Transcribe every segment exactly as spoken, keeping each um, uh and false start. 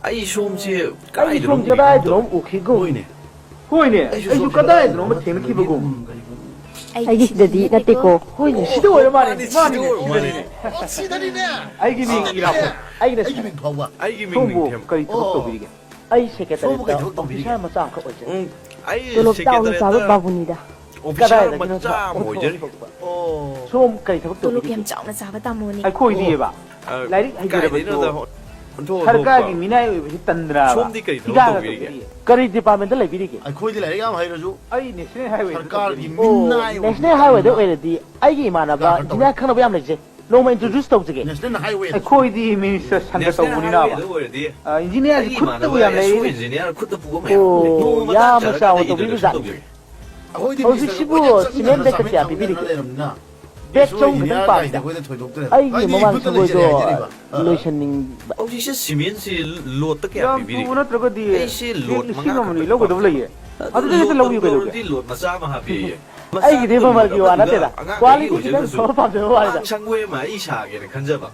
ꯑꯩ ꯁꯣꯝꯁꯦ ꯑꯩ ꯁꯣꯝ ꯀꯗꯥꯏꯗꯅꯣ ꯎꯈꯤꯒꯨꯝ꯫ ꯍꯣꯏꯅꯦ꯫ ꯍꯣꯏꯅꯦ, ꯑꯩꯁꯨ ꯀꯗꯥꯏꯗꯅꯣ ꯑꯃ ꯊꯦꯡꯅꯈꯤꯕꯒꯨꯝ꯫ ꯑꯩꯒꯤ ꯁꯤꯗꯗꯤ ꯅꯠꯇꯦꯀꯣ꯫ ꯍꯣꯏꯅꯦ, ꯁꯤꯗ ꯑꯣꯏꯔ ꯃꯥꯜꯂꯦ꯫ ꯃꯥꯅꯤꯅꯦ, ꯁꯤꯗꯅꯤꯅꯦ꯫ ꯑꯣ, ꯁꯤꯗꯅꯤꯅꯦ꯫ ꯑꯩꯒꯤ ꯃꯤꯡ ꯏꯔꯥꯕꯣꯠ꯫ ꯑꯩꯒꯤꯅ ꯑꯩꯒꯤ ꯃꯤꯡ ꯐꯥꯎꯕ꯫ ꯑꯩꯒꯤ ꯃꯤꯡ ꯁꯣꯝꯕꯨ ꯅꯤꯡꯊꯦꯝ꯫ ꯀꯔꯤ ꯊꯕꯛ ꯑꯣ꯫ ꯇꯧꯕꯤꯔꯤꯒꯦ? ꯑꯩ ꯁꯣꯝꯕꯨ ꯀꯩ ꯁꯦꯀ꯭ꯔꯦꯇꯔꯤꯌꯦꯠꯇ ꯊꯕꯛ ꯇꯧꯕꯤꯔꯤꯒꯦ? ꯑꯣꯐꯤꯁꯥꯔ ꯃꯆꯥ ꯑꯃꯈꯛ ꯑꯣꯏꯖꯩ꯫ ꯎꯝ, ꯑꯩ ꯇꯣꯂꯣꯞ ꯆꯥꯎꯅ ꯆꯥꯕ ꯁꯦꯀ꯭ꯔꯦꯇꯔꯤꯌꯦꯠꯇ ꯕꯥꯕꯨꯅꯤꯗ꯫ ꯑꯣꯐꯤꯁꯥꯔ ꯀꯗꯥꯏꯗꯒꯤꯅꯣ ꯃꯆꯥ ꯑꯃ ꯑꯣꯏꯖꯔꯤ꯫ ꯑꯣ꯫ ꯁꯣꯝ ꯀꯔꯤ ꯊꯕꯛ ꯇꯣꯂꯣꯞ ꯇꯧꯕꯤꯔꯤꯒꯦ? ꯌꯥꯝ ꯆꯥꯎꯅ ꯆꯥꯕ ꯇꯥꯃꯣꯅꯤ꯫ ꯑꯩꯈꯣꯏꯗꯤꯕ ꯑ, ꯂꯥꯏꯔꯤꯛ ꯍꯩꯖꯔꯕꯁꯨ ꯀꯥꯏꯗꯩꯅꯣꯗ ꯑꯣꯟꯊꯣꯛ ꯑꯣꯟꯊꯣꯛꯄ꯫ ꯁꯔꯀꯥꯔꯒꯤ ꯃꯤꯅꯥꯏ ꯑꯣꯏꯕꯁꯤ ꯇꯟꯗ꯭ꯔꯥꯕ? ꯁꯣꯝꯗꯤ ꯀꯔꯤ ꯊꯕꯛ ꯏꯀꯥꯏꯕ ꯇꯧꯕꯤꯔꯤꯒꯦ? ꯇꯧꯕꯤꯔꯤꯌꯦ? ꯀꯔꯤ ꯗꯤꯄꯥꯔꯠꯃꯦꯟꯇ ꯂꯩꯕꯤꯔꯤꯒꯦ? ꯑꯩꯈꯣꯏꯗꯤ ꯂꯥꯏꯔꯤꯛ ꯌꯥꯝ ꯍꯩꯔꯁꯨ ꯑꯩ ꯅꯦꯁꯅꯦꯜ ꯍꯥꯏꯋꯦ ꯁꯔꯀꯥꯔꯒꯤ ꯑꯣ ꯃꯤꯅꯥꯏ ꯑꯣꯏꯕ ꯅꯦꯁꯅꯦꯜ ꯍꯥꯏꯋꯦꯗ ꯑꯣꯏꯔꯗꯤ ꯑꯩꯒꯤ ꯏꯃꯥꯟꯅꯕ ꯀꯌꯥ ꯈꯔ ꯇꯧꯕ? ꯏꯟꯖꯤꯅꯤꯌꯥꯔ ꯈꯪꯅꯕ ꯌꯥꯝ ꯂꯩꯖꯩ꯫ ꯅꯣꯡꯃ ꯏꯟꯇ꯭ꯔꯣꯗ꯭ꯌꯨꯁ ꯇꯧꯖꯒꯦ꯫ National highway. ꯑꯩꯈꯣꯏꯗꯤ ꯃꯤꯅꯤꯁꯇꯔ ꯁꯟꯗ ꯅꯦꯁꯅꯦꯜ ꯇꯧꯕꯅꯤꯅꯕ꯫ ꯍꯥꯏꯋꯦꯗ ꯑꯣꯏꯔꯗꯤ ꯑ, ꯏꯟꯖꯤꯅꯤꯌꯥꯔꯁꯤ ꯑꯩꯒꯤ ꯈꯨꯠꯇꯕꯨ ꯏꯃꯥꯟꯅꯕ ꯌꯥꯝ ꯑꯦꯁ ꯑꯣ ꯂꯩꯔꯤ꯫ ꯏꯟꯖꯤꯅꯤꯌꯥꯔ ꯈꯨꯠꯇ ꯄꯨꯕ ꯑꯣ, ꯃꯌꯥꯝ ꯌꯥꯝꯅ ꯂꯩ꯫ ꯆꯥꯎꯅ ꯅꯣꯡꯃ ꯇꯧꯕꯤꯕꯖꯥꯠꯅꯤ꯫ ꯅꯠꯇ꯭ꯔꯒ ꯅꯠꯇ꯭ꯔꯒ ꯏꯟꯇ꯭ꯔꯣꯗ꯭ꯌꯨꯁꯟ ꯇꯧꯖꯒꯦ꯫ ꯑꯩꯈꯣꯏꯗꯤ ꯍꯧꯖꯤꯛꯁꯤꯕꯨ ꯃꯤꯅꯤꯁꯇꯔ ꯑꯩꯈꯣꯏꯅ ꯁꯤꯃꯦꯟ ꯕꯦꯒ ꯆꯠꯃꯤꯟꯅ ꯀꯌꯥ ꯆꯠꯃꯤꯟꯅ ꯄꯤꯕꯤꯔꯤꯒꯦ? ꯂꯩꯔꯕꯅꯤꯅ ꯕꯦꯒ ꯏꯁꯣꯔ ꯆꯍꯨꯝ ꯈꯛꯇꯪ ꯏꯟꯖꯤꯅꯤꯌꯥꯔ ꯄꯥꯝꯃꯤꯗ ꯀꯥꯏꯁꯤꯗ ꯑꯩꯈꯣꯏꯗ ꯊꯣꯏꯗꯣꯛꯇ꯭ꯔꯦ꯫ ꯑꯩꯒꯤ ꯑꯩꯗꯤ ꯃꯃꯥꯡ ꯈꯨꯠꯇ ꯁꯪꯒꯣꯏꯗꯣ ꯂꯩꯖꯔꯦ ꯍꯥꯏꯖꯔꯤꯕ꯫ ꯂꯣꯏꯁꯟꯅꯤꯡꯕ꯫ ꯍꯧꯖꯤꯛꯁꯦ ꯁꯤꯃꯦꯟꯁꯤ ꯂꯣꯠꯇ ꯀꯌꯥ ꯌꯥꯝ ꯄꯤꯕꯤꯔꯤꯒꯦ? ꯂꯨꯕ ꯅꯠꯇ꯭ꯔꯒꯗꯤ ꯑꯩꯁꯦ ꯕꯦꯒ ꯂꯣꯠ ꯂꯤꯁꯤꯡ ꯃꯉꯥ ꯑꯃꯅꯤ ꯈꯛꯇꯅꯤ ꯂꯧꯒꯗꯕ ꯄꯥꯝꯖꯕ꯫ ꯂꯩꯌꯦ꯫ ꯑꯗꯨ ꯑꯗꯨꯗꯩ ꯍꯦꯟꯅ ꯂꯣꯠ ꯂꯧꯕꯤꯌꯨ ꯀꯩꯗꯧꯒꯦ? ꯂꯧꯔꯗꯤ ꯂꯣꯠ ꯃꯆꯥ ꯑꯃ ꯍꯥꯞꯄꯤꯌꯦ꯫ ꯑꯩꯒꯤꯗꯤ ꯃꯆꯥ ꯃꯃꯜꯒꯤ ꯋꯥ ꯂꯧꯔꯒ ꯅꯠꯇꯦꯗ꯫ ꯑꯉꯥꯡ ꯀ꯭ꯋꯥꯂꯤꯇꯤꯗꯤ ꯑꯣꯏꯖꯔꯒꯁꯨ ꯈꯔ ꯐꯖꯕ ꯋꯥꯅꯤꯗ꯫ ꯃꯥꯡ ꯁꯪꯒꯣꯏ ꯑꯃ ꯑꯩ ꯁꯥꯒꯦꯅ ꯈꯟꯖꯕ꯫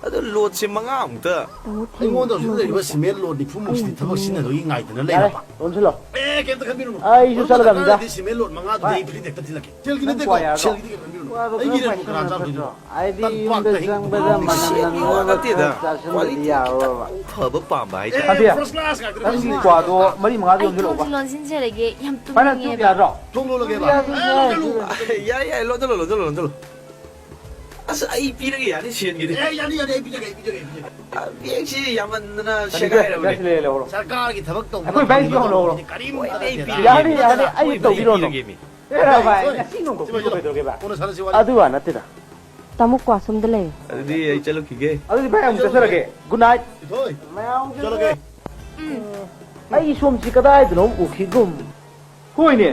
ꯑꯗꯨ ꯂꯣꯠꯁꯦ ꯃꯉꯥꯃꯨꯛꯇ ꯑꯩꯉꯣꯟꯗ ꯍꯧꯖꯤꯛ ꯂꯩꯔꯤꯕ ꯁꯤꯃꯦꯟ ꯂꯣꯠ ꯅꯤꯐꯨꯃꯨꯛꯁꯤꯗꯤ ꯊꯕꯛ ꯁꯤꯖꯤꯟꯅꯗꯣꯏꯒꯤ ꯉꯥꯏꯗꯅ ꯌꯥꯔꯦ, ꯂꯩꯔꯕ? ꯂꯣꯟꯁꯤꯜꯂꯣ꯫ ꯑꯦ, ꯀꯩꯝꯇ ꯈꯟꯕꯤꯔꯨꯅꯨ꯫ ꯑꯩꯁꯨ ꯆꯠꯂꯗꯕꯅꯤꯗ꯫ ꯁꯤꯃꯦꯟ ꯂꯣꯠ ꯃꯉꯥꯗꯨꯗꯤ ꯑꯩ ꯐ꯭ꯔꯤꯗ ꯍꯦꯛꯇ ꯊꯤꯜꯂꯛꯀꯦ꯫ ꯁꯦꯜꯒꯤ ꯅꯪ ꯅꯠꯇꯦꯀꯣ, ꯀ꯭ꯋꯥ ꯌꯥꯗ꯭ꯔꯣ? ꯁꯦꯜꯒꯤꯗꯤ ꯀꯩꯝ ꯈꯟꯕꯤꯔꯨꯅꯨ꯫ ꯑꯩꯒꯤ ꯔꯦꯟꯕꯨ ꯀꯅꯥ ꯆꯥꯝꯗꯣꯏꯅꯣ? ꯑꯩꯗꯤ ꯇꯝꯄꯥꯛꯇ ꯌꯨꯝꯗ ꯍꯤꯡꯕ ꯆꯪꯕꯗ ꯃꯤꯅꯤ꯫ ꯃꯅꯝ ꯁꯦꯝꯒꯤ ꯋꯥ ꯅꯝꯅꯕ ꯅꯠꯇꯦꯗ꯫ ꯆꯥꯁꯤꯟꯕꯗꯤ ꯀ꯭ꯋꯥꯂꯤꯇꯤ ꯌꯥꯔꯣꯏꯕ꯫ ꯈꯤꯇꯪ ꯐꯕ ꯄꯥꯝꯕ ꯍꯥꯏꯇꯥꯔꯦ꯫ ꯑꯗꯨꯗꯤ ꯐꯥꯔꯁ ꯀ꯭ꯂꯥꯁ ꯉꯥꯛꯇꯅꯤ ꯅꯪ ꯁꯤꯖꯤꯟꯅꯩꯁꯦ꯫ ꯀ꯭ꯋꯥꯗꯣ ꯃꯔꯤ ꯃꯉꯥꯗꯤ ꯑꯩ ꯌꯣꯟꯁꯤꯜꯂꯛꯎꯕ꯫ ꯊꯣꯡꯁꯤ ꯂꯣꯟꯁꯤꯟꯖꯔꯒꯦ꯫ ꯌꯥꯝ ꯐꯥꯏꯅꯥꯟꯁ ꯇꯨꯝꯅꯤꯡꯉꯦꯕ꯫ ꯌꯥꯗ꯭ꯔꯣ? ꯊꯣꯡ ꯂꯣꯜꯂꯒꯦꯕ? ꯌꯥꯗ꯭ꯔꯣ? ꯑꯦ, ꯂꯣꯜꯂꯨ, ꯂꯣꯜꯂꯨ꯫ ꯌꯥꯏ, ꯌꯥꯏ, ꯂꯣꯟꯖꯜꯂꯣ, ꯂꯣꯟꯖꯜꯂꯣ, ꯂꯣꯟꯖꯜꯂꯣ꯫ ꯑꯁ, ꯑꯩ ꯄꯤꯔꯒꯦ ꯌꯥꯅꯤ, ꯁꯦꯟꯒꯤꯗꯤ꯫ ꯑꯦ, ꯌꯥꯅꯤ, ꯌꯥꯅꯤ, ꯑꯩ ꯄꯤꯖꯒꯦ, ꯑꯩ ꯄꯤꯖꯒꯦ, ꯑꯩ ꯄꯤꯖꯒꯦ꯫ ꯑ, ꯕꯦꯒꯁꯤ ꯌꯥꯝꯃꯟꯗꯅ ꯌꯥꯅꯤ, ꯁꯦꯒꯥꯏꯔꯕꯅꯦ꯫ ꯌꯥꯅꯤ, ꯂꯩꯔꯦ, ꯂꯩꯍꯧꯔꯣ꯫ ꯁꯔꯀꯥꯔꯒꯤ ꯊꯕꯛ ꯇꯧꯕ ꯑꯩꯈꯣꯏ ꯕꯦꯡꯀꯤ ꯃꯇꯝꯗ ꯌꯥꯎꯅ ꯂꯧꯔꯣ꯫ ꯀꯔꯤꯝ ꯍꯣꯏ, ꯑꯩ ꯅꯠꯇꯦꯗ꯫ ꯄꯤꯔꯒꯦ꯫ ꯌꯥꯅꯤ, ꯌꯥꯅꯤ, ꯑꯩ ꯃꯣꯏ ꯇꯧꯕꯤꯔꯣꯅꯣ꯫ ꯄꯤꯔꯒꯦꯃꯤ꯫ ꯑꯦ, ꯚꯥꯏ, ꯍꯣꯏ꯫ ꯉꯁꯤ ꯅꯣꯡ ꯁꯤ ꯇꯧꯕꯤꯔꯣ ꯂꯣꯏꯁꯤꯜꯂꯣ꯫ ꯀꯩꯗꯧꯔꯒꯦ, ꯚꯥꯏ? ꯀꯣꯟꯅ ꯁꯥꯟꯅꯁꯤ, ꯋꯥꯔꯤ꯫ ꯑꯗꯨ ꯋꯥ ꯅꯠꯇꯦꯗ꯫ ꯇꯥꯃꯣ ꯀ꯭ꯋꯥ ꯁꯣꯝꯗ ꯂꯩꯔꯦ꯫ ꯑꯗꯨꯗꯤ ꯑꯩ ꯆꯠꯂꯨꯈꯤꯒꯦ꯫ ꯑꯗꯨꯗꯤ ꯚꯥꯏ ꯑꯃꯨꯛ ꯆꯠꯆꯔꯒꯦ꯫ Good night. ꯏꯊꯣꯏ, ꯆꯠꯂꯒꯦ꯫ ꯑꯩ ꯁꯣꯝꯁꯤ ꯀꯗꯥꯏꯗꯅꯣ ꯎꯈꯤꯒꯨꯝ꯫ ꯍꯣꯏꯅꯦ,